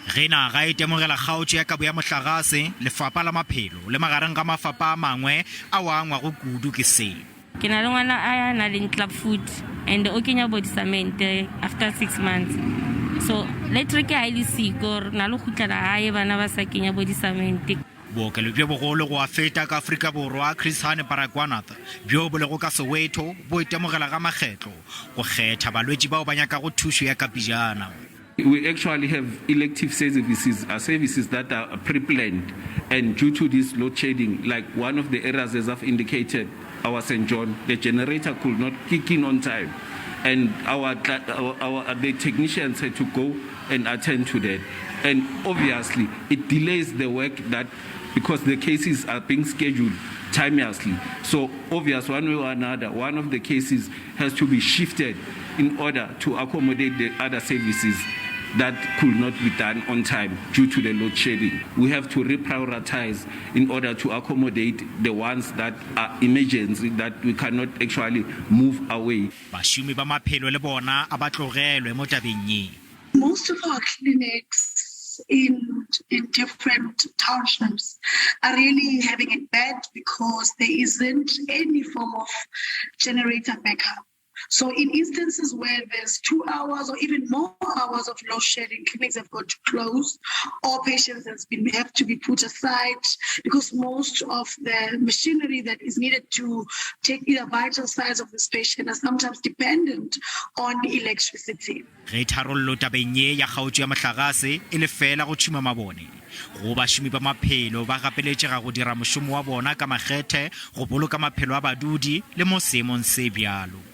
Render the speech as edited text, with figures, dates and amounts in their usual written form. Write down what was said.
Ge naga e itemogela kgaotšo ya kabo ya mohlagase, lefapha la maphelo le magareng ga mafapha a mangwe ao a angwago kudu ke se. Ke na le ngwana a na leng club foot and o kenya body cement after 6 months. So electric ha e le siko re na le kgutlela gae bana ba sa kenya body cement. Bookelo bjo bogolo go a feta ka Afrika Borwa, Chris Hani Baragwanath, bjo bo lego ka Soweto, bo itemogela ga makgetlo go kgetha balwetši bao ba nyakago thušo ya kapejana. We actually have elective services, are services that are pre-planned, and due to this load shedding, like one of the areas as I've indicated, our St. John, the generator could not kick in on time, and our, our, our, the technicians had to go and attend to that. And obviously, it delays the work that, because the cases are being scheduled timeously. So obvious, one way or another, one of the cases has to be shifted in order to accommodate the other services that could not be done on time due to the load shedding. We have to reprioritize in order to accommodate the ones that are emergency that we cannot actually move away. Bašomi ba maphelo le bona a ba tlogelwe mo tabeng ye. Most of our clinics in, in different townships are really having it bad because there isn't any form of generator backup. So in instances where there's 2 hours or even more hours of load shedding, clinics have got to close or patients has been have to be put aside because most of the machinery that is needed to take either vital signs of this patient are sometimes dependent on electricity. Ge tharollo tabeng ye ya kgaotšo ya mohlagase e le feela go tšhuma mabone, go bašomi ba maphelo ba gapeletšega go dira mošomo wa bona ka makgethe go boloka maphelo a badudi le mo seemong se bjalo.